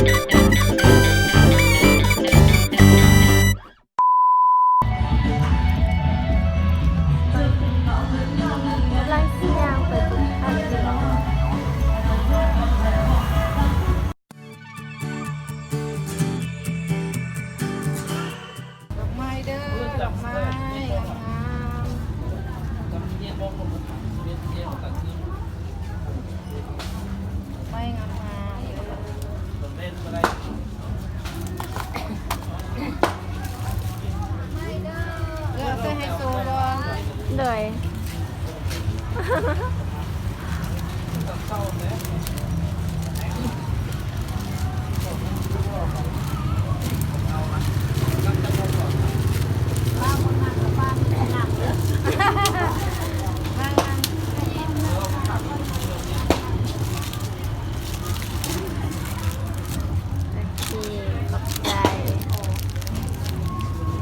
ກຳລັງຊິຍ່າງໄປເບິ່ງທາງເດີ. ດອກໄມ້ເດີ ດອກໄມ້ງາມໆ ດອກໄມ້ງາມໆເດີ. ເລືອກເສື້ອໄຮໂຊບໍ່? ໂດຍ. ໂອເຄ ຂອບໃຈ.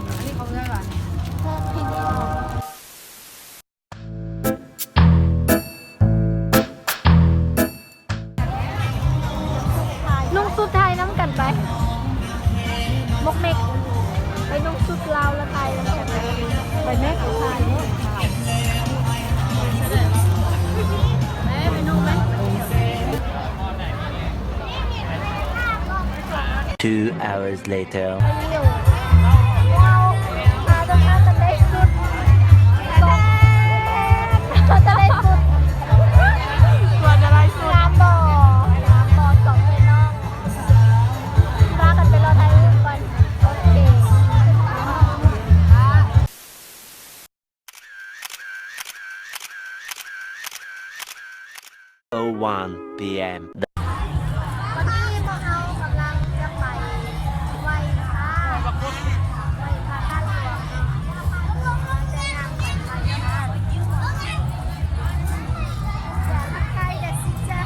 ອັນນີ້ຂອງເອື້ອຍຫວາ? ເພິ່ນ ນຸ່ງຊຸດໄທນຳກັນໄປ ມົກເມັກ ໄປນຸ່ງຊຸດລາວລະໄທນຳກັນໄປ ໄປແມັກ ໄປນຸ່ງໄປ. Two hours later. ເຮົາ ເຮົາຈະໄດ້ຊຸດ ຈະໄດ້ຊຸດ ວ່າຈະໄດ້ຊຸດ ງາມບໍ່? ງາມບໍ່? ສອງເອື້ອຍນ້ອງ ພາກັນໄປລໍຖ່າຍຮູບກ່ອນ. ໂອເຄ. Oh one P M. ຕອນນີ້ພວກເຮົາກຳລັງຈະໄປໄຫວ້ພະ ໄຫວ້ພະທາດຫຼວງເນາະ. ເຮົາຈະຍ່າງໄປໄຫວ້ພະ ຢ່າທັກທາຍ ຢ່າຊິຈະ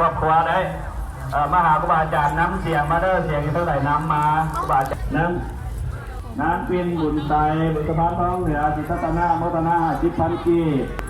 ຄອບຄົວໄດ້ ເອີ ມາຫາຄູບາອາຈານນຳ ສຽງມາເດີ ສຽງຢູ່ທາງໃດນຳມາ ຄູບາອາຈານນຳ. ນາງປິ່ນບຸນໄຊ ບຸນສະພານທອງເໜືອ ຈິດຕະນາ ໂມທະນາ ຫ້າສິບພັນກີບ.